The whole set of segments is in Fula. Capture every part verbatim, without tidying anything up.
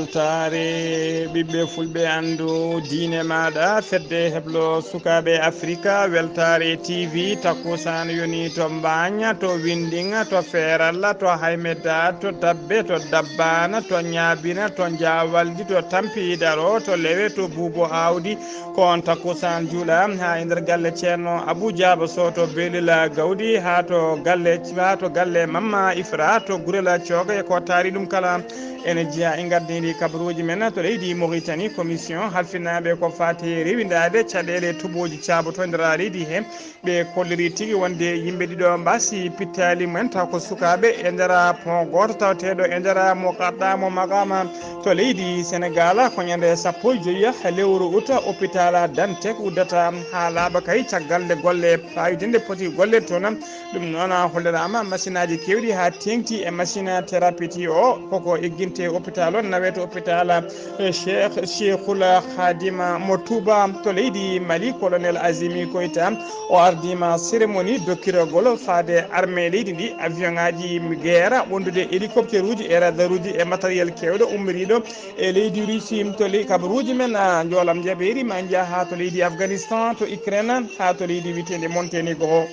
Weltaare ɓiɓɓe fulɓe, anndu diine maaɗa, fedde heblo sukaaɓe Afrika, Weltaare T V, takkusaan yoni to Mbaaña, to Winndinga, to Feeralla, to Haymedda, to Dabbe, to Dabbaana, to Ñaabina, to Jaawaldi, to Tampi Daro, to Lewe, to Buubo Aawdi, ko on takkusaan juula haa e nder galle Ceerno Abuu Jaaba Soh to Beelila Gawdi, haa to galle, haa to galle Mamma Ifra to Gurela Cooga e ko taari ɗum kala. Ene jeyaa e ngardiiɗi kabaruuji men to leydi Mauritanie, commission halfinaaɓe ko faati e rewindaade caɗeele tubooji caaboto nder leydi he. Ɓe kolliri tigi wonde yimɓe ɗiɗo mbasi pittaali mumen, taw ko sukaaɓe e nder pont gooto tawateeɗo e nder mo Qaɗɗa mo Maqama to leydi Senegal, ko ñande sappo e joyi lewru uta, hôpital Dantec uddata haa laaɓa kay caggal nde golle paayodinɗe poti golle toon. Ɗum noon holliraama masinaaji keewɗi haa teeŋti e masina thérapie o, koko egginte hôpital o, naweto hôpital, eh, Cheikh, Cheikhul Khadima mo Touba to leydi Mali, colonel Azimi Koita, o ardiima cérémonie dokkiragol faade armée leydi ndi, avion ŋaaji guerre, wondude hélicoptère uji e radar uji e matériel keewɗo ummoriiɗo e leydi Russie. To ley kabaruuji men, ah, njoolam jaɓeeri ma njaha to leydi Afghanistan, to Ukraine, haa to leydi wiyeteende Monténégro.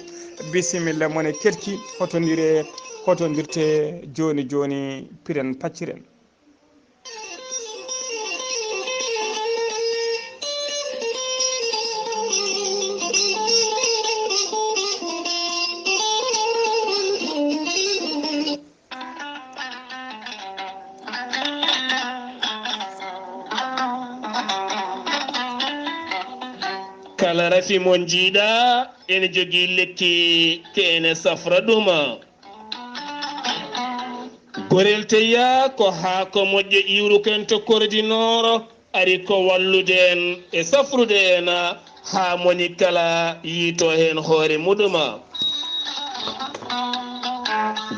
Bisimilla mon e kerki, hotondire, hotondirte jooni jooni, piren pacciren. Kala rafi mo njiiɗa ene jogii lekki ke ene safra ɗum. Gorel teya ko haako moƴƴo iwruken to Kordinooro, ari ko wallude en e safrude en haa moni kala yiito heen hoore muɗum.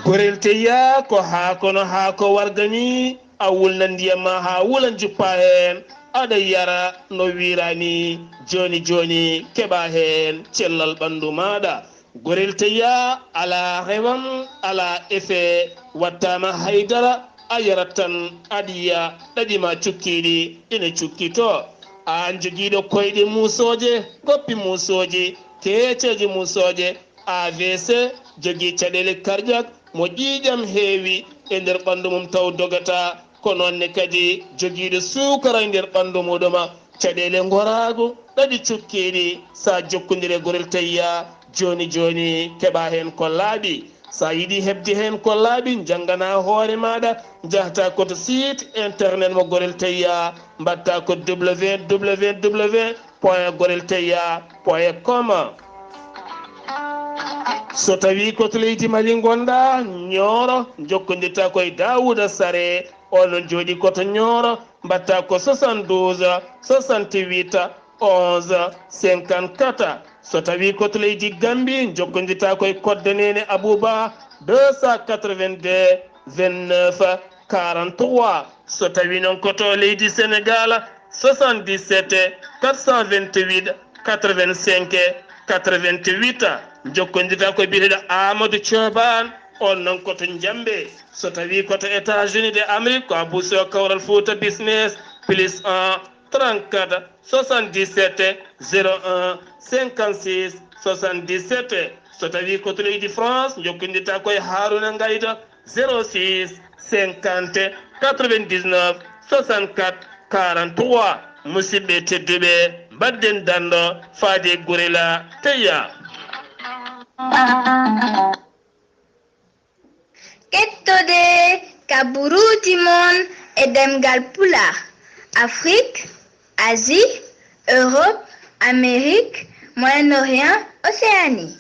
Gorel teya ko haako no haako warga ni, a wulna ndiyam ma haa wula, njuppa heen, aɗa yara no wiiraani, jooni jooni keɓa heen cellal ɓanndu maaɗa. Gorel teya alaa rewam, alaa effet, wattaama haydara, a yarat tan, aɗiya, ɗaɗi ma cukkiiɗi ina cukkitoo. Aan jogiiɗo koyɗe muusooje, koppi muusooji, keeceeje muusooje, A V C, jogii caɗeele cardiak, mo ƴiiƴam heewi e nder ɓanndu mum taw dogata, ko noon ne kadi jogiiɗo suukara e nder ɓanndu muɗum, caɗeele ngoraagu, ɗaɗi cukkiiɗi, so a jokkondire Gorel Teya, jooni jooni keɓa heen ko laaɓi. So a yiɗi heɓde heen ko laaɓi, njanngana hoore maaɗa, njahta ko to site internet mo Gorel Teya, mbaɗta ko W W W point gorel teya point com. So tawi ko to leydi Mali ngonɗa, Nioro, jokkondirta ko e Daouda Sare, on noon jooɗi ko to Nioro, mbaɗta ko soixante-douze, soixante-huit, onze, cinquante-quatre. So tawi ko to leydi Gambie, jokkondirta ko e Koddo Nene Abouba, deux cent quatre-vingt-deux, vingt-neuf, quarante-trois. So tawi noon ko to leydi Sénégal, soixante-dix-sept, quatre cent vingt-huit, quatre-vingt-cinq, quatre-vingt-huit. Jokkondirta ko biyeteeɗo Amadou Thioban, on noon ko to Njambe. So tawi ko to États-Unis de Amérique, ko Abou Sow Kawral Fouta Business, plus un, trente-quatre, soixante-dix-sept, zéro un, cinquante-six, soixante-dix-sept. So tawi ko to leydi France, jokkondirta ko e Haruna Ngayda, zéro six, cinquante, quatre-vingt-dix-neuf, soixante-quatre, quarante-trois. Musidɓe tedduɓe, mbaɗden dando faade Gorel Teya. Kettode kaburuuji mon e ɗemngal Pulaar, Afrik, Asie, Europe, Amérique, Moyen-Orient, Océanie.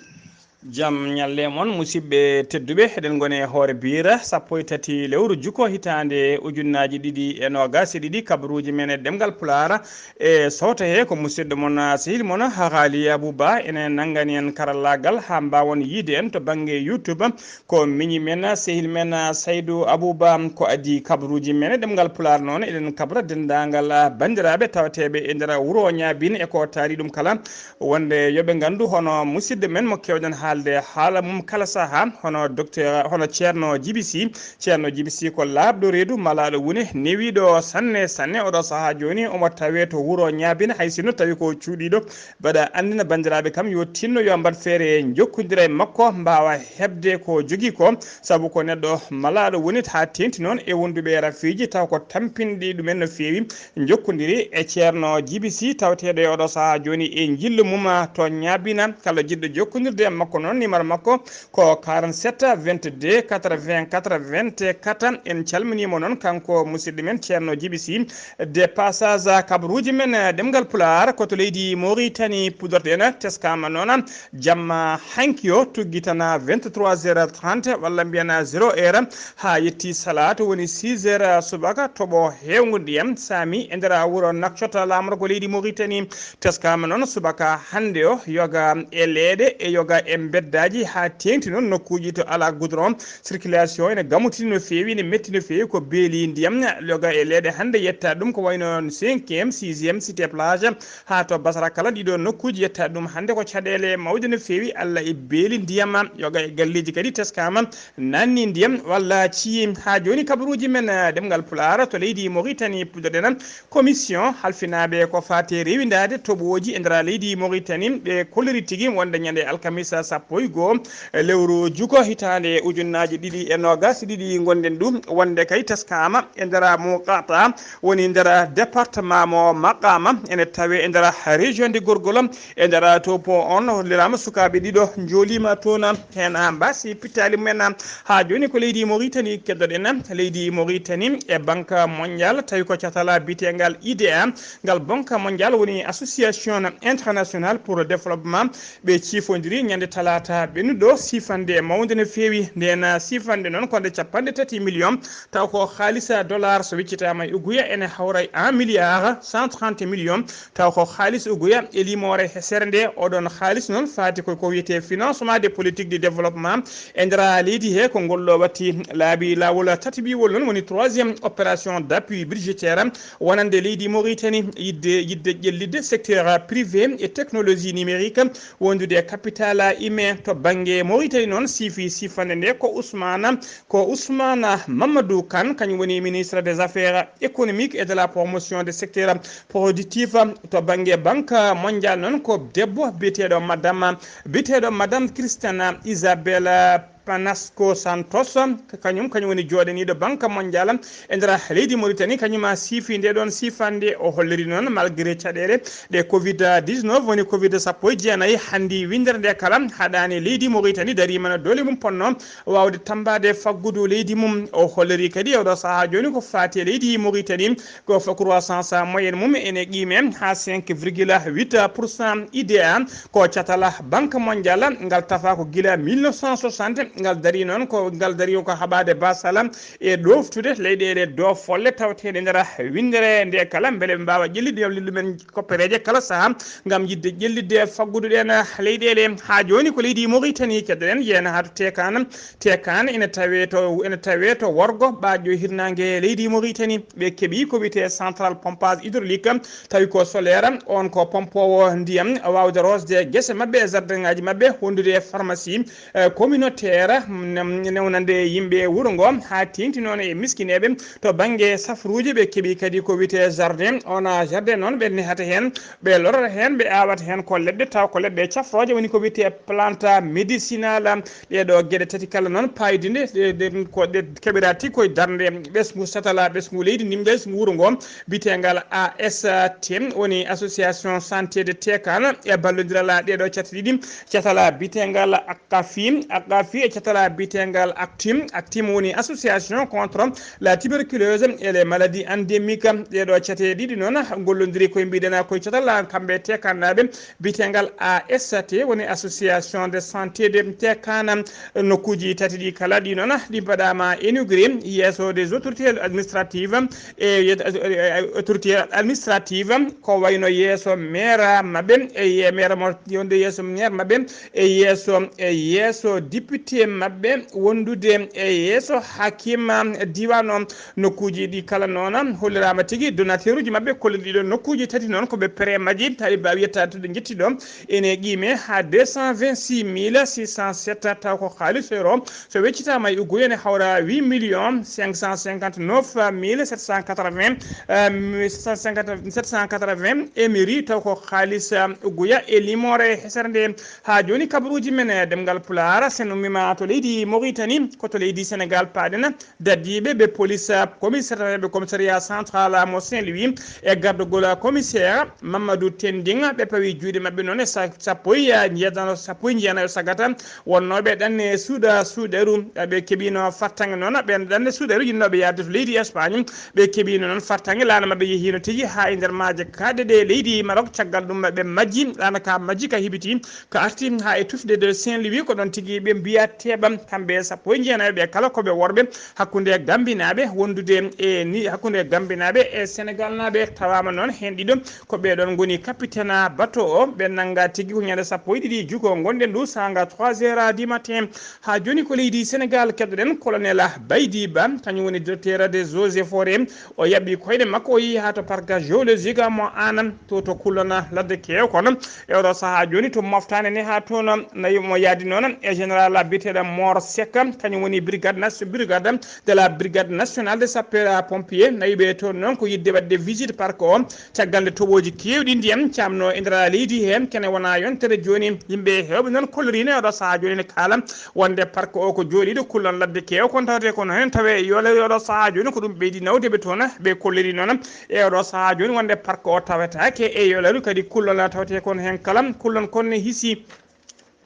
Jam ñalle mon, musidɓe tedduɓe, eɗen ngoni e hoore biira sappo e tati lewru juko hitaande ujunnaaji ɗiɗi e noogaas e ɗiɗi, kabaruuji men e ɗemngal Pulaar. E sowto he ko musidɗo mon, sehil mon, Haxaali Abuba, ene nanngani en karallaagal haa mbaawon yiide en to bannge YouTube. Ko miñi men, sehil men, Saydu Abuba, ko adii kabaruuji men e ɗemngal Pulaar. Noon eɗen kabra denndaangal banndiraaɓe tawateeɓe e nder wuro Ñaabin e ko taari ɗum kala, wonde yo ɓe nganndu hono musidɗo men mo keewɗen haa haalde haala mum kala sahaa, hono docteur, hono Ceerno Jibi Si. Ceerno Jibi Si ko laaɓɗo reedu, malaaɗo wune, newiiɗo sanne sanne. Oɗo sahaa jooni omo tawee to wuro Ñaabina, hay sinno tawi ko cuuɗiiɗo. Mbaɗa anndina banndiraaɓe kam yo tinno, yo mbaɗ feere njokkondira e makko, mbaawa heɓde ko jogii ko, sabu ko neɗɗo malaaɗo woni, haa teeŋti noon e wonduɓe e rafiiji, taw ko tampinɗi ɗumen no feewi. Njokkondiri e Ceerno Jibi Si, tawteeɗo e oɗo sahaa jooni e njillu mum to Ñaabina. Kala jiɗɗo jokkondirde e makko noon, numéro makko ko quarante-sept vingt-deux quatre-vingts quatre-vingt-quatre. En calminii mo noon, kanko musidɗo men Ceerno Jibi Si. De passage, kabaruuji men, eh, ɗemngal Pulaar, ko to leydi Moritani puɗorɗen. Teskaama noon jamma hanki o, tuggitana vingt-trois heures trente, walla mbiyen zéro heure, haa yetti salaatu, woni six heures subaka, toɓo heewngu ndiyam saami e nder wuro Nouakchott, laamorgo leydi Moritani. Teskaama noon subaka hannde o, yoga e leeɗe e yoga e mbeddaaji, haa teeŋti noon nokkuuji to alaa goudron. Circulation ene gamutini no feewi, ene metti no feewi, ko beeli ndiyam, yoga e leeɗe hannde yetta ɗum, ko wayno cinquième, sixième, Cité Plage, haa to Basra kala. Ɗiɗo nokkuuji yetta ɗum hannde ko caɗeele mawɗe no feewi, Allah e beeli ndiyam, yoga e galleeji kadi teskaama nanni ndiyam walla ciyi. Haa jooni kabaruuji men, eh, ɗemngal Pulaar to leydi Moritani puɗɗorɗen. Commission halfinaaɓe ko faati e rewindaade toɓooji e nder leydi Moritani, ɓe kolliri tigi wonde ñande alkamisa sappo e goo lewru juko hitaande ujunnaaji ɗiɗi e noogas e ɗiɗi ngonɗen ɗum, wonde kay teskaama e nder Muqata, woni nder département mo Maqama, ene tawe e nder région de Gorgol, e nder topo on holliraama sukaaɓe ɗiɗo njooliima toon, heen mbasi pittaali mumen. Haa jooni ko leydi Moritani keddoɗen, leydi Moritani e Banque Mondiale, tawi ko catala biyeteengal I D A, ngal Banque Mondiale woni Association Internationale pour le Développement, ɓe ciifondiri ñande talaata ɓennuɗo, siifande mawnde no feewi. Ndeen siifande noon ko nde capanɗe tati million, taw ko haalis dollar so weccitaama e uguya ene hawra e un milliard cent trente million, taw ko haalis uguya e limoore hesere nde. Oɗon haalis noon faati ko, ko wiyetee financement des politiques de développement e nder leydi he, ko ngol ɗo watti laabi laawol tataɓiwol noon, woni troisième opération d'appui budgétaire wonande leydi Moritani, yidde, yidde ƴellitde secteur privé e technologie numérique, wondude e capital humain to bannge Moritani noon. Siifi siifande nde ko Ousmane, ko Ousmane Mamadou Kane, kañum woni ministre des affaires économiques et de la promotion des secteurs productifs. To bannge Banque Mondiale noon ko debbo biyeteeɗo madame, biyeteeɗo madame Christiana Isabella Panasco Santos, kañum, kañum woni jooɗaniiɗo Banque Mondiale e nder leydi Moritani, kañum a siifi nde ɗoon siifande. O holliri noon, malgré caɗeele ɗe covid dix-neuf, woni covid sappo e jeenayi, hanndi winndere nde kala haɗaani leydi Moritani dariima no doole mum ponno waawde tammbaade faggudu leydi mum. O holliri kadi e oɗo sahaa jooni ko faati e leydi Moritani, ko fo croissance moyenne mum ene qiime haa cinq virgule huit pour cent. I D A ko catala Banque Mondiale, ngal tafa ko gila mille neuf cent soixante, ngal dari noon ko, ngal dari ko haɓaade basala e ɗoftude leyɗeele doofolle tawteeɗe nder winndere nde kala, mbele ɓe mbaawa ƴellitde ɗum men koppereeje kala sahaa ngam yiɗde ƴellitde faggudu ɗeen leyɗeele. Haa jooni ko leydi Moritani keddoɗen, yeena haa to Tekaan. Tekaan ene tawee to, ene tawee to worgo ɓaaƴo hirnaange leydi Moritani. Ɓe keɓi ko wiyetee central pompage hydraulique, tawi ko solaire, on ko pompoowo ndiyam, waawde rosde gese maɓɓe e jardinŋaaji maɓɓe, wondude e pharmacie, eh, communautaire, mm, newnande yimɓe wuro ngo, haa teeŋti noon e miskineeɓe. To bannge safruuji, ɓe keɓi kadi ko wiyetee jardin. On jardin noon, ɓe nehata heen, ɓe lorata heen, ɓe aawata heen ko leɗɗe, taw ko leɗɗe cafrooje, woni ko wiyetee plante médicinale. Ɗee ɗoo geɗe tati kala noon, paayodinde, ɗe, ɗe, ko ɗe keɓiraa tigi koye darnde ɓesngu satala, ɓesngu leydi, ndimɗe ɓesngu wuro ngo, biyeteengal A S T, woni Association Santé de Tekaan, e ballondiral ɗee ɗoo cate ɗiɗi, catala biyeteengal ACAFI, ACAFI e catala biyeteengal ACTIM. ACTIM woni Association contre la tuberculose et les maladies endémiques. Ɗee ɗoo cate ɗiɗi noon ngollondiri koye, mbiɗen, koye catala kamɓe Teekaannaaɓe, biyeteengal A S T, woni Association de Santé de Tekaan. Nokkuuji tati ɗi kala ɗi noon, ɗi mbaɗaama inauguré yeeso des autorités administratives e, e, e, autorité administrative, ko wayno yeeso maire maɓɓe e ye-, maire mo, wonde yeeso maire maɓɓe e yeeso, e yeeso député e maɓɓe wondude e yeeso hakim diwan o. Nokkuuji ɗi kala noon holliraama tigi donateur uji maɓɓe kolliri ɗiɗo nokkuuji tati noon ko ɓe prêt maji tawi ba wiyata to ɗe jetti ɗo ene qiime haa deux cent vingt-six mille six cent sept taw ko haalis euro so weccitaama e ugguye ene hawra huit millions cinq cent cinquante-neuf mille sept cent quatre-vingts, euh, sept cent quatre-vingts émiri taw ko haalis, euh, ugguya e limoore hesere nde. Haa jooni kabaruuji men e ɗemngal Pulaar, so en ummiima to leydi Mauritanie, ko to leydi Sénégal paaɗen, dadiiɓe ɓe police, commissaire, ɓe commissariat central mo Saint-Louis, e gardagol commissaire Mamadou Tending, ɓe pawi juuɗe maɓɓe noon e sa-, sappo e jeetati, sappo e jeenayo sagata, wonnooɓe ɗanne suuɗa suuɗeru, ɓe keɓiino fartaŋŋe noon, ɓeen ɗanne suuɗeru yinnooɓe yahde to leydi Espagne, ɓe keɓiino noon fartaŋŋe, laana maɓɓe yehiino tigi haa e nder maaje kaaɗe ɗe leydi Maroc, caggal ɗum ɓe majji, laana ka majji ka hibiti, ka arti haa e tufde de Saint-Louis, ko ɗoon tigi ɓe mbiya teeɓa, kamɓe sappo e jeenayo ɓe kala ko ɓe worɓe, hakkunde Gambinaaɓe wondude e ni, hakkunde Gambinaaɓe e Senegalnaaɓe, tawaama noon heen ɗiɗo ko ɓee ɗoon ngoni capitaine bateau o, ɓe nannga tigi ko ñande sappo e ɗiɗi juko ngonɗen ndu saanga trois heures du matin. Haa jooni ko leydi Senegal keɗoɗen colonel Baydi Ba, kañum woni directeur des eaux et forêts, o yaɓɓi koyɗe makko, o yehi haa to parc géologique mo Aana, to, to kullana ladde keew kono. E oɗo sahaa jooni to moftaani ne haa toon, nayi mo yaadi noon e général biyeteeɗo Mor Seck, kañum woni brigade nas-, brigade de la brigade nationale de sapeurs pompiers. Nayi ɓe toon noon ko yiɗde waɗde visite parc o, caggal nde toɓooji keewɗi ndiyam caamno e nder leydi heen, kene wona yontere jooni. Yimɓe heewɓe noon kolloriino e oɗo sahaa jooni ne kaala wonde parc o ko jooɗiiɗo kullon ladde keew kon tawte kono heen tawe yoole oɗo sahaa jooni ko ɗum ɓeydi nawde ɓe toon. Ɓe kolliri noon e oɗo sahaa jooni wonde parc o tawetaake e yoolaru kadi kullon tawte kon heen kala kullon kon ne hisi.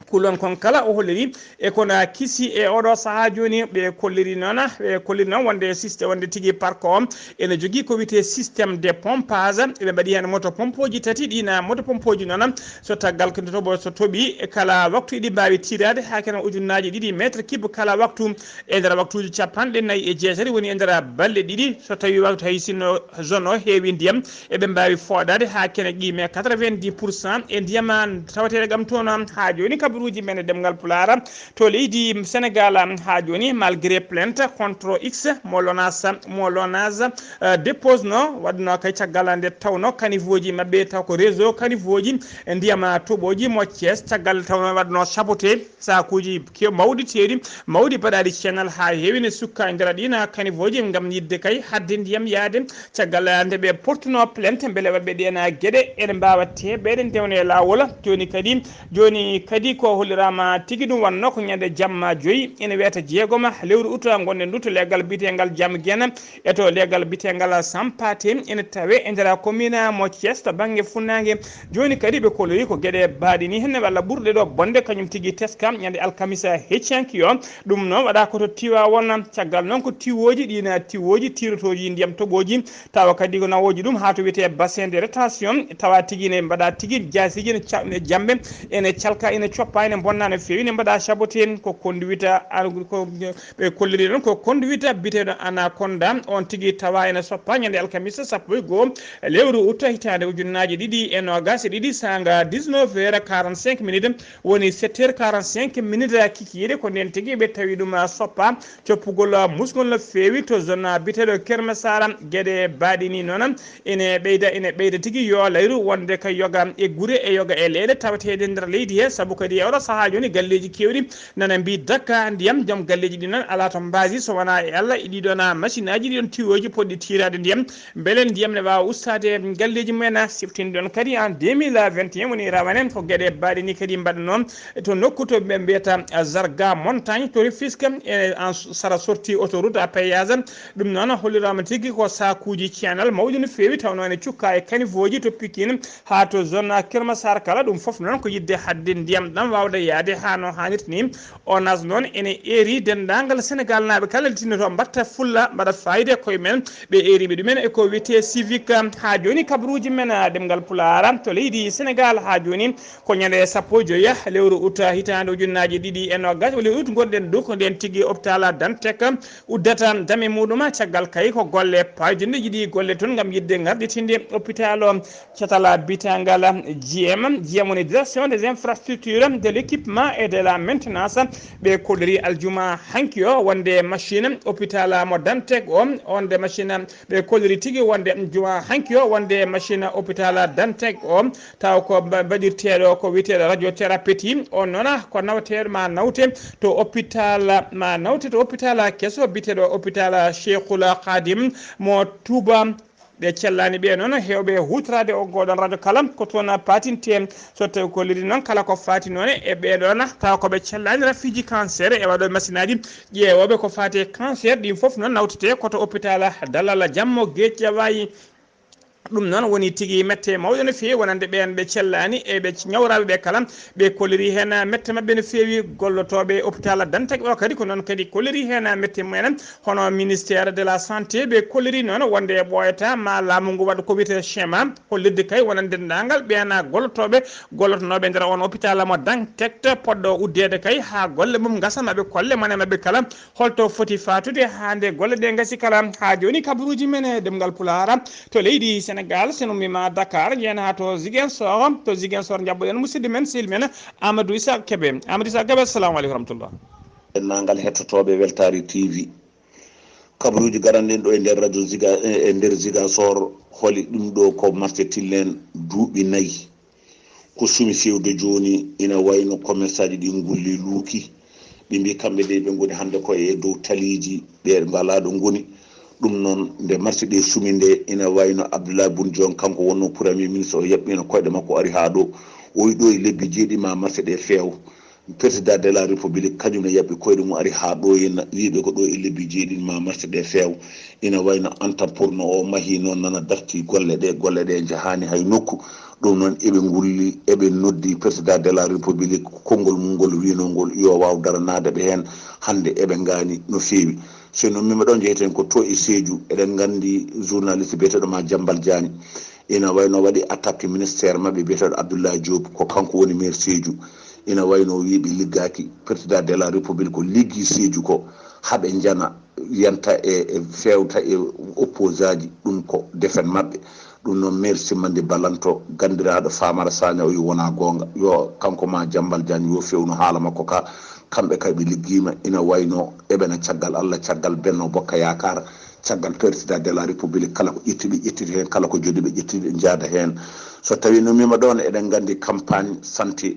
Kullon kon kala o holliri e kono kisi e oɗo sahaa jooni ɓe kolliri noon, ɓe kolliri noon wonde système, wonde tigi parc o ene jogii ko wiyetee système de pompage. Eɓe mbaɗi heen moto pompoji tati, ɗiina moto pompoji noon so taggal ko toɓo, so toɓi e kala waktu eɗi mbaawi tiiraade haa kene ujunnaaji ɗiɗi mètre cube kala waktu. E nder waktuuji capanɗe nayi e jeetati, woni e nder balɗe ɗiɗi, so tawi waktu hay sinno zone o heewi ndiyam, eɓe mbaawi fooɗaade haa kene qiime quatre-vingt-dix pour cent e ndiyam tawateeɗo kam toon. Haa jooni kabaruuji men e ɗemngal Pulaar to leydi Senegal, haa jooni malgré plainte contre X mo Lonase, mo Lonase, euh, dépose no waɗno kay caggal nde tawno caniveauji maɓɓe taw ko réseau caniveauji ndiyam toɓooji mo Thiès caggal tawno waɗno saboté. Sakuuji kew-, mawɗi teeri, mawɗi baɗaaɗi ceenal haa heewi ne sukka e nder ɗiin caniveauji ngam yiɗde kay haɗde ndiyam yahde. Caggal nde ɓe portuno plainte mbele waɗɓe ɗeen geɗe ene mbaawa teeɓeede ndewne e laawol. Jooni kadi, jooni kadi ko holliraama tigi ɗum wonno ko ñande jamma joyi ene wiyata jeegoma lewru uta ngonɗen ndu to leggal biyeteengal Jam Gena e to leggal biyeteengal Sampate ene tawe e nder commune mo Thiès to bannge funnaange. Jooni kadi ɓe kolori ko geɗe baaɗe ni henne walla ɓurɗe ɗo bonde kañum tigi teska ñande alkamisa heccanki o. Ɗum noon waɗa ko to Tiwaawoon. Caggal noon ko tiwooji ɗiina tiwooji tiirotooji ndiyam toɓooji tawa kadi ko nawooji ɗum haa to wiyetee bassin de rétention tawa tigi ne mbaɗa tigi jaasiiji ne ca-, ne jambe ene calka ene coppa ene bonna no feewi ne mbaɗa saboté ko conduite an-, ko ɓe kolliri noon ko conduite biteeɗo Anaconda, on tigi tawa ene soppa ñande alkamisa sappo e goo lewru uta hitaande ujunnaaji ɗiɗi e noogas e ɗiɗi saanga dix-neuf heures quarante-cinq minutes, woni sept heures quarante-cinq minutes kikiiɗe, ko ndeen tigi ɓe tawi ɗum soppa coppugol musgol no feewi to zone biteeɗo Kermasara. Geɗe baaɗe ni noon ene ɓeyda, ene ɓeyda tigi yo layru wonde ka yoga e gure e yoga e leyɗe tawateeɗe nder leydi he, sabu kadi e oɗo sahaa jooni galleeji keewɗi nana mbi dakka ndiyam, joom galleeji ɗi noon alaa to mbaasi so wonaa e Allah e ɗiɗon machine aji ɗiɗon tiwooji poɗɗi tiiraade ndiyam, mbele ndiyam ne waawa ustaade galleeji mumen. Siftinɗon kadi en deux mille vingt et un woni rawane ko geɗe baaɗe ni kadi mbaɗanoo to nokku to ɓe mbiyata Zarga Montagne to Rufisque e en sara sortie autoroute à péage. Ɗum noon holliraama tigi ko sakuuji ceenal mawɗi no feewi tawnoo ene cukka e caniveauji to Pikine haa to zone Kermasar kala. Ɗum fof noon ko yiɗde haɗde ndiyam ɗam waawde yahde haa no haanirta ni. Onas noon ene eeri denndaangal Senegal naaɓe kala tinnoto mbaɗta fulla mbaɗa fayida e koye men. Ɓe eeriɓe ɗumen e ko wiyetee civique. Haa jooni kabaruuji men, ah, ɗemngal Pulaar to leydi Senegal haa jooni ko ñande sappo e joyi lewru uta hitaande ujunnaaji ɗiɗi e noogas. Lewru ut ngonɗen ɗo ko ndeen tigi hôpital Dantec uddata dame muɗum. Caggal kay ko golle paayodinɗe jiɗi golle toon ngam yiɗde ngarditinde hôpital o. Catal bitangal J M, J M woni direction des infrastructures, de l'équipement et de la maintenance. Ɓe kolliri aljuma hanki o wonde machine hôpital mo Dantec o, wonde machine, ɓe kolliri tigi wonde juma hanki o wonde machine hôpital Dantec o, taw ko ba-, baɗirteeɗo ko wiyeteeɗo radiothérapie. On noon ko naweteeɗo ma nawte to hôpital, ma nawte to hôpital keso biyeteeɗo hôpital Cheikhul Khadim mo Touba. Ɓe cellani ɓe noon heewɓe huutoraade o ngoɗon radio kala ko toon paatinte. So tawi ko leydi noon kala ko faati noon e ɓe ɗoon tawa ko ɓe cellani rafiiji cancer e waɗo masinaaji ƴeewooɓe ko faati e cancer, ɗin fof noon nawtete koto hôpital Dalal Jammo Geejawayi. Ɗum noon woni tigi mette mawɗe no feewi wonande ɓeen ɓe cellani e ɓe ñawraaɓe ɓe kala. Ɓe kolliri heen mette maɓɓe no feewi. Gollotooɓe hôpital Dantec o kadi ko noon kadi kolliri heen mette mumen. Hono ministère de la santé ɓe kolliri noon wonde ɓooyata ma laamu ngu waɗ ko wiyetee schéma hollirde kay wonande denndaangal ɓeen gollotooɓe gollotonooɓe nder on hôpital mo Dantec poɗɗo uddeede kay haa golle mum ngasa maɓe kolle mone maɓɓe kala holto foti faatude haa nde golle ɗe ngasi kala. Haa jooni kabaruuji men e ɗemngal Pulaar to leydi Sénégal, so en ummiima Dakar, njeyen haa to Ziguinchor. To Ziguinchor, njaɓɓoɗen musidɗo men, sehil men, Amadou Issa Kébé. Amadou Issa Kébé, assalamu aleykum wa rahmatullah. Denndaangal hettotooɓe Weltaare T V, kabaruuji garanɗi en ɗo e nder radio Ziga, e, e nder Ziguinchor, holi ɗum ɗo ko marché Tilène duuɓi nayi. Ko sumi fewde jooni, ina wayno commerçant ji ɗi ngulli luuki. Ɓe mbi kamɓe de ɓe ngoni hannde ko e dow taliiji, ɓe ngalaa ɗo ngoni. Ɗum noon, nde marché ɗe sumi nde, ina wayno Abdoulaye Boun Dionne, kanko wonno premier ministre, o yaɓɓino koyɗe makko, ari haa ɗo. O wi ɗo e lebbi jeeɗi ma marché ɗe feew. Président de la République kañum ne yaɓɓi koyɗe mum, ari haa ɗo henna, wiiɓe ko ɗo e lebbi jeeɗiɗi ma marché ɗe feew. Ina wayno entrepreneur o mahi noon nana darti golle ɗe, golle ɗe njahaani hay nokku. Ɗum noon eɓe ngulli, eɓe noddi président de la République, konngol mum ngol wiino ngol yo waaw daranaade ɓe heen. Hannde eɓe ngaani no feewi. So noon mima ɗo njeyeten ko to e Sédhiou, eɗen nganndi journaliste biyeteeɗo ma Jambal Diagne. Ina wayno waɗi attaque ministère maɓɓe biyeteeɗo Abdoulaye Diop, ko kanko woni maire Sédhiou. Ina wayno wi ɓe liggaaki, président de la République ko liggi Sédhiou ko haɓe njana, yanta e, e fewta e opposant ji, ɗum ko défaite maɓɓe. Ɗum noon maire Simmandi Balanto, ganndiraaɗo Famara Sagna, o wi wona goonga. Yo kanko ma Jambal Diagne yo fewnu haala makko ka. Kamɓe kay ɓe liggiima, ina wayno eɓena caggal Allah, caggal Benno Bokk Yaakaar, caggal président de la République, kala ko ƴetti ɓe ƴettiti heen, kala ko jodi ɓe ƴettiti ɓe njaada heen. So tawi no mima ɗoon, eɗen nganndi campagne santé,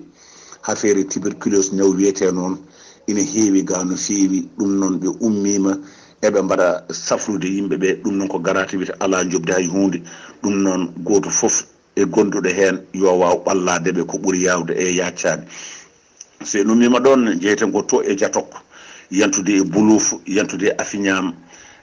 affaire tuberculose, ñaw wiyetee noon, ina heewi ga no feewi. Ɗum noon ɓe ummiima, eɓe mbaɗa safrude yimɓe ɓe. Ɗum noon ko gratuit, alaa njoɓdi hay huunde. Ɗum noon gooto fof e gonduɗo heen yo waaw ɓallaade ɓe ko ɓuri yaawde e yaaccaaɓe. So en ummiima ɗoon, njeyten ko to e Jatok, yantude e Buluuf, yantude e Afiñaam.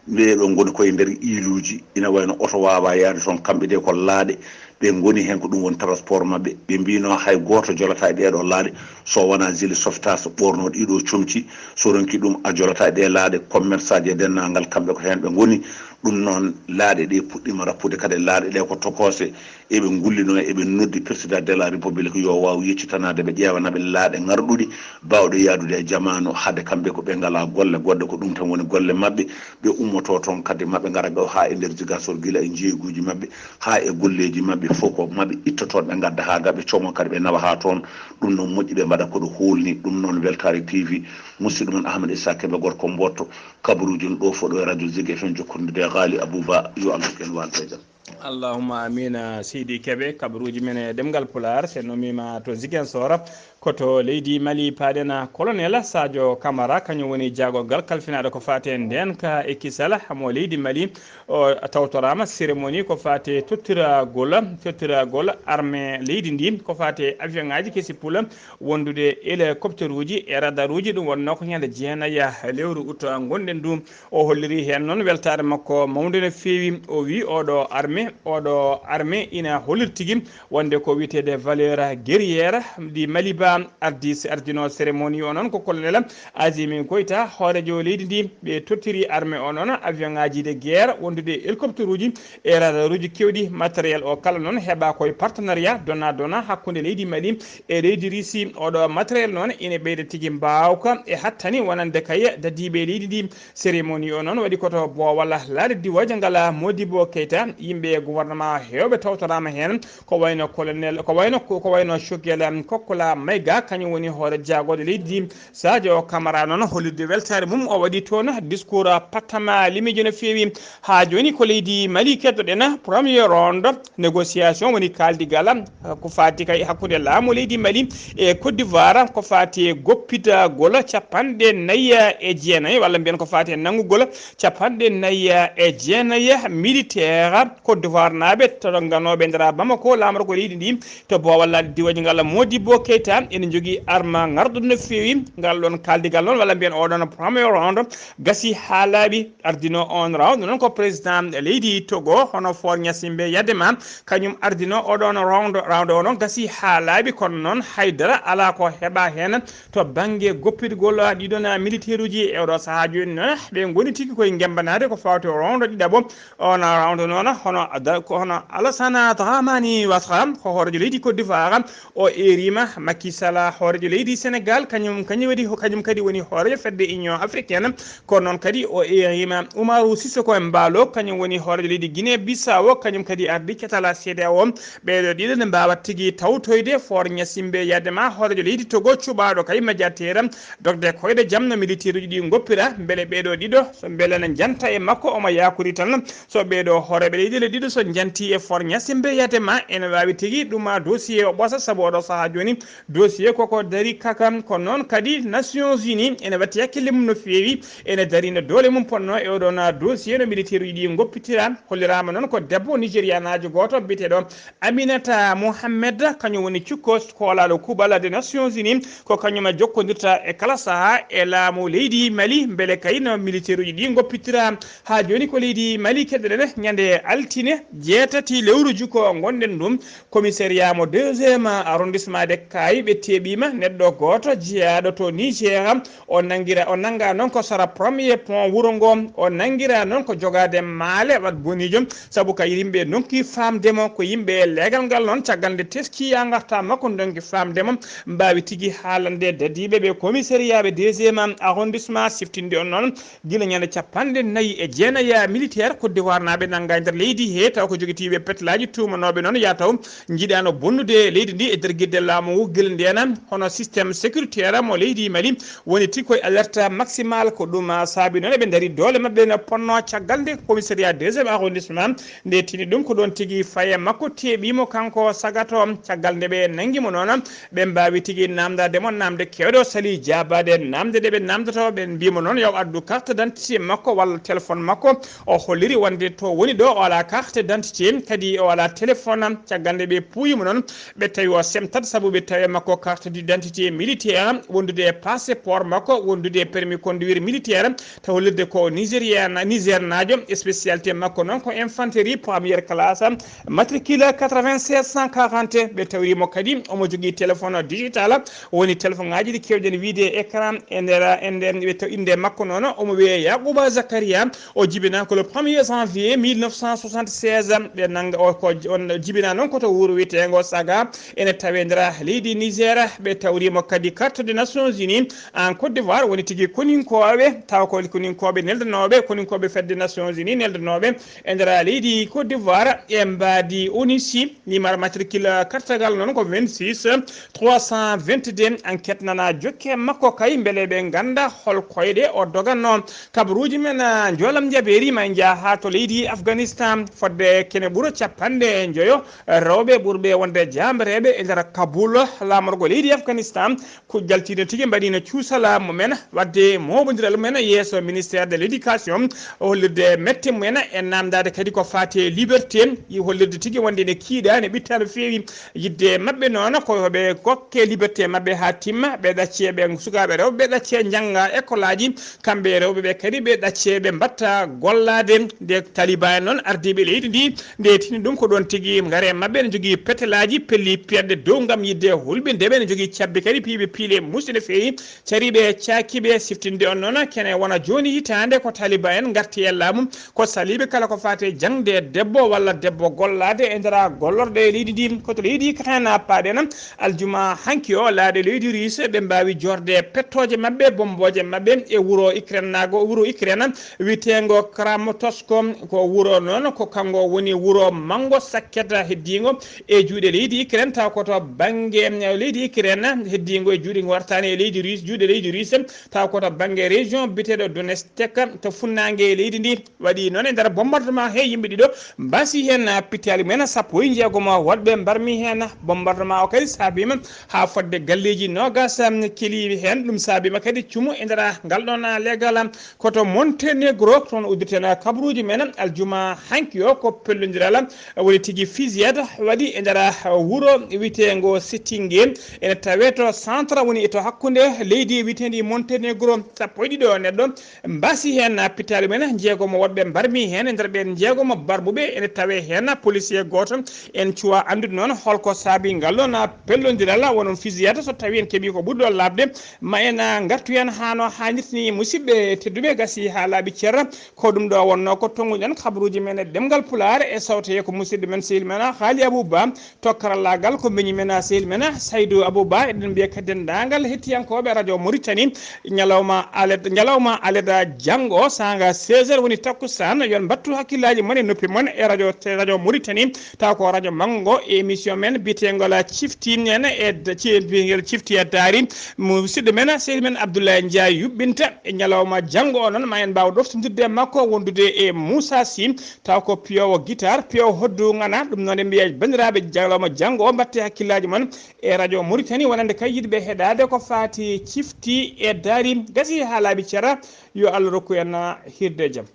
Ɓee ɗoo ngoni koye nder iiluuji, ina wayno oto waawaa yahde toon, kamɓe de ko laaɗe, ɓe ngoni heen, ko ɗum woni transport maɓɓe. Ɓe mbiino hay gooto jolataa e ɗee ɗoo laaɗe, so wonaa gilet sauvetage ɓoornooɗo ɗii ɗoo comci, so ronki ɗum a jolataa e ɗee laaɗe. Commerçant ji e denndaangal, kamɓe ko heen ɓe ngoni. Ɗum noon, laaɗe ɗe puɗɗiima rappude kadi, laaɗe ɗe ko tokoose. Eɓe ngullino, eɓe noddi président de la République yo waaw yeccitanaade ɓe, ƴeewana ɓe laaɗe ŋarɗuɗe, baawɗe yahdude e jamaanu, hade kamɓe ko ɓe ngalaa golle goɗɗe, ko ɗum tan woni golle maɓɓe. Ɓe ummoto toon kadi, maɓe ngara ɗo haa e nder Ziguinchor, gila e njeeyguuji maɓɓe haa e golleeji maɓɓe fof, ko maɓe itto toon, ɓe ngadda haa ga, ɓe coomo kadi, ɓe nawa haa toon. Ɗum noon moƴƴi ɓe mbaɗa ko ɗo hoolni. Ɗum noon Weltaare T V, musidɗo mon Ahmed Issa Kébé, gorko Mbootto, kabaruuji no ɗo fof ɗo e radio Zik F M, jokkondirde e Ghali Abouba, yo Allah en walde e jam. Allahumma amiin, seydi Kebe, kabaruuji men e ɗemngal Pulaar, so en ummiima to Ziguinchor, ko to leydi Mali, paaɗen colonel Sadio Camara, kañum woni jaagorgal kalfinaaɗo ko faati e ndeenka e kisal mo leydi Mali. O tawtoraama cérémonie ko faati e tottiragol, tottiragol armée leydi ndi, ko faati e avion ŋaaji kesi pula, wondude hélicoptère uji e radar uji. Ɗum wonnoo ko ñande jeenayi lewru ut ngonɗen ndu. O holliri heen noon weltaare makko mawnde no feewi. O wi oɗo armée, oɗo armée ina holliri tigi wonde ko wiyeteede valeur guerrière ɗi Maliba ardi, ardino cérémonie o noon ko colonel Azimi Goïta, hooreejo leydi ndi. Ɓe tottiri armée o noon avion ŋaaji de guerre wondude hélicoptère uji e radar uji keewɗi. Matériel o kala noon heɓa koye partenariat donna donna hakkunde leydi Mali e leydi Russie. Oɗo matériel noon ina ɓeyda tigi mbaawka e hattani wonande kay dadiiɓe leydi ndi. Cérémonie o noon waɗi koto boowal laaɗe diwooje ngala Modibo Keita. Yimɓe e gouvernement heewɓe tawtoraama heen, ko wayno colonel, ko wayno, ko wayno Choguel Kokkola Maïga, kañum woni hoore jaagooɗe leydi ndi. Sadio Camara noon hollirde weltaare mum, o waɗi toon discours pattama limiijo no feewi. Haa jooni ko leydi Mali keddoɗen, premier round négociation woni kaaldigal ko faati kay hakkunde laamu leydi Mali e Côte d'Ivoire, ko faati e goppitagol capanɗe nayi e jeenayi, walla mbiyen ko faati e nanngugol capanɗe nayi e jeenayi militaire Côte d'Ivoire naaɓe tolnganooɓe e nder Bamako, laamorgo leydi ndi, to boowal laaɗe diwaji ngal. Modibo Keita ene jogii arma ngarɗo no feewi. Ngal ɗoon kaaldigal noon, walla mbiyen oɗon premier round, gasi haa laaɓi. Ardino on round noon ko président leydi Togo, hono Faure Gnassingbé Eyadéma, kañum ardino oɗon round. Round o noon gasi haa laaɓi, kono noon haydara alaa ko heɓaa heen to bannge goppitgol ɗiɗon militaire uji. E oɗo sahaa jooni noon, ɓe ngoni tigi koye ngemmbanaade ko fawti round ɗiɗaɓo. On round noon, hono Ada-, ko hono Alassane Dramane Ouattara, ko hooreejo leydi Côte d'Ivoire, o eeriima Macky Sall, hooreejo leydi Sénégal, kañum, kañum waɗi, kañum kadi woni hooreejo fedde Union Africaine. Kono noon kadi o eeriima Umaru Sissoco Embaló, kañum woni hooreejo leydi Guinée Bissau, kañum kadi ardi catal C D A O. Ɓeeɗo ɗiɗo ne mbaawa tigi tawtoyde Faure Gnassingbé Eyadéma, hooreejo leydi Togo, cuɓaaɗo kay médiateur, dogde koyɗe jam no militaire uji ɗi ngoppira, mbele ɓeeɗo ɗiɗo, so mbele na njanta e makko, omo yaakori tan so ɓeeɗo hooreeɓe leyɗeele ɗiɗo so njanti e Faure Gnassingbé Eyadéma, ene waawi tigi ɗuma dossier o ɓoosa, sabu oɗo sahaa jooni dossier koko dari kaka. Ko noon kadi Nations Unies ene watti hakkille mum no feewi, ene darina doole mum ponno e oɗon dossier no militaire uji ɗi ngoppitira. Holliraama noon ko debbo nigérianaajo gooto biyeteeɗo Aminata Mohamed, kañum woni cukko koolaaɗo kuuɓal des Nations Unies, ko kañum jokkondirta e kala sahaa e laamu leydi Mali, mbele kay no militaire uji ɗi ngoppitira. Haa jooni ko leydi Mali keddoɗen, ñande altine jeetati lewru juko ngonɗen ɗum, commissariat mo deuxième arrondissement de Kayes, ɓe teeɓiima neɗɗo gooto jeyaaɗo to Niger. O nanngira, o nannga noon ko sara premier pont wuro ngo. O nanngira noon ko jogaade maale wat bonijo, sabu ka yimɓe ndonki faamde mo ko yimɓe leegal ngal noon. Caggal nde teski a ngarta makko ndonki faamde mo, mbaawi tigi haalande dadiiɓe ɓe commissariat ɓe deuxième arrondissement siftinde on noon gila ñande capanɗe nayi e jeenayi militaire Côte d'Ivoire naaɓe nannga e nder leydi he, taw ko jogitiiɓe petlaaji tuumanooɓe noon ya taw njiɗaano bonnude leydi ndi e nder gidde laamu ngu. Gila ndeen, hono système sécuritaire mo leydi Mali woni tigi koye alerte maximale. Ko ɗum saabi noon eɓe ndari doole maɓɓe no ponno. Caggal nde commissariat deuxième arrondissement nde tini ɗum, ko ɗoon tigi faye makko teeɓiimo kanko sagato. Caggal nde ɓe nanngi mo noon, ɓe mbaawi tigi naamndaade mo naamnde keewɗe. O salii jaabaade naamnde ɗe ɓe naamndotoo. Ɓe mbii mo noon yo addu carte d'identité makko walla téléphone makko. O holliri wonde to woni ɗo o alaa carte d'identité, kadi o alaa téléphone. Caggal nde ɓe puuyi mo noon, ɓe tawi o semtat sabu ɓe tawi e makko carte d'identité militaire, wondude e passeport makko, wondude e permis conduire militaire, taw hollirde ko Nigéria, Niger naajo. Spécialité makko noon ko infanterie première classe, matricule quatre-vingt-seize cent quarante. Ɓe tawri mo kadi omo jogii téléphone digital, woni téléphone ngaji ɗi keewɗen wiide écran e nder, e nder, ɓe taw innde makko noon omo wiyee Yacouba Zakaria. O jibinaa ko le premier janvier mille neuf cent soixante-seize. Ɓe nannga o ko on jibinaa noon ko to wuro wiyeteengo Saga, ene tawee nder leydi Niger. Ɓe tawri mo kadi carte des Nations Unies en Côte d'Ivoire, woni tigi koninkooɓe, tawa ko koninkooɓe neldanooɓe, koninkooɓe fedde Nations Unies neldanooɓe e nder leydi Côte d'Ivoire e mbaadi onisi. Numéro matricule kartagal noon ko vingt-six trois cent vingt-deux. Enquête nana jokke makko kay, mbele ɓe ngannda hol koyɗe o doganno. Kabaruuji men, ah, njoolam njabeeri ma en njaha haa to leydi Afghanistan. Fodde kene ɓura capanɗe njoyo rewɓe ɓurɓe wonde jaambereeɓe e nder Kabul, laamorgo leydi Afghanistan, ko jaltiino tigi mbaɗiino cuusala mumen, waɗde mooɓondiral mumen yeeso ministère de l'éducation, hollirde mette mumen e naamndaade kadi ko faati e liberté, yi hollirde tigi wonde ene kiiɗa, ene ɓitta no feewi. Yiɗde maɓɓe noon ko yo ɓe kokke liberté maɓɓe haa timma, ɓe ɗaccee ɓe sukaaɓe rewɓe, ɓe ɗaccee njannga école aji, kamɓe rewɓe ɓe kadi ɓe ɗaccee ɓe mbaɗta gollaade. Nde Taliban en noon ardiiɓe leydi ndi, nde tini ɗum ko ɗoon tigi ngare maɓɓe ene jogii petelaaji pelli piyatɗe dow ngam yiɗde hulɓinde ɓe, ene jogii cabbi kadi piiɓe piile muusɗe no feewi, cariiɓe caakiiɓe. Siftinde on noon kene wona jooni hitaande ko Taliban en ngarti e laamu, ko saliiɓe kala ko faati e jaŋde debbo walla debbo gollaade e nder gollorɗe e leydi ndi. Ko to leydi Ukraine paaɗen aljuma hanki o, laaɗe leydi Russe ɓe mbaawi jorde pettooje maɓɓe, bommbooje maɓɓe e wuro Ukraine naago, wuro Ukraine wiyeteengo Kramatorsk. Ko wuro noon ko Kanngo woni wuro manngo sakket heddiingo e juuɗe leydi Ukraine, taw ko to bannge leydi Ukraine heddiingo e juuɗe ngo artaani e leydi Russe, juuɗe leydi Russe, taw ko to bannge région biyeteeɗo Donetsk to funnaange leydi ndi. Waɗi noon e nder bombardement he yimɓe ɗiɗo mbasi heen, pitaali mumen sappo e jeegom woɗɓe mbarmi heen. Bombardement o kadi saabiima haa fodde galleeji noogas keli heen. Ɗum saabiima kadi cumu e nder ngal ɗoon leegal. Koto Montenegro, toon uddirten kabaruuji men aljuma hanki o, ko pellondiral woni tigi fusillade waɗi e nder wuro wiyeteengo Settinge, ene tawee to centre, woni to hakkunde leydi wiyeteendi Montenegro. Sappo e ɗiɗo neɗɗo mbasi heen, pitaali men jeegom woɗɓe mbarmi heen. E nder ɓeen jeegom barmuɓe ene tawee heen policier gooto. En cuwa anndude noon holko saabi ngal ɗoon pellondiral, woni fusillade, so tawii en keɓii ko ɓuri ɗo laaɓde. Ma en, ah, ngartu heen haa no haanirta ni. Musidɓe tedduɓe, gasi haa laaɓi cer. Ko ɗum ɗo wonnoo ko tonnguɗen kabaruuji men e ɗemngal Pulaar e sawtoyee ko musidɗo men, sehil men Haali Abou Ba, to karallaagal ko mbeñi men, sehil men Saydou Abou Ba. Eɗen mbiya kadi denndaangal hettiyankooɓe Radio Mauritanie, ñalawma alet, ñalawma aleda janngo, saanga seize heures woni takkusaan. Yo on mbattu hakkillaaji mon e noppi mon e radio, radio Mauritanie, taw ko radio manngo, e émission men biyeteengo la Cifti en e d-, ci-, biyeteengo Cifti e Daari. Musidɗo men, sehil men Abdoulaye Ndiaye yuɓɓinta e ñalawma janngo o. Noon ma en mbaaw ɗoftondirde e makko, wondude e Moussa Sy, taw ko piyoowo guitare, piyoowo hoddu ŋana. Ɗum noon en mbiya banndiraaɓe, ñalawma janngo o mbatte hakkillaaji mon e radio Mauritanie, wonande kay yiɗɓe heɗaade ko faati Cifti e Daari. Gasi haa laaɓi cer, yo Allah rokku en hirde e jam.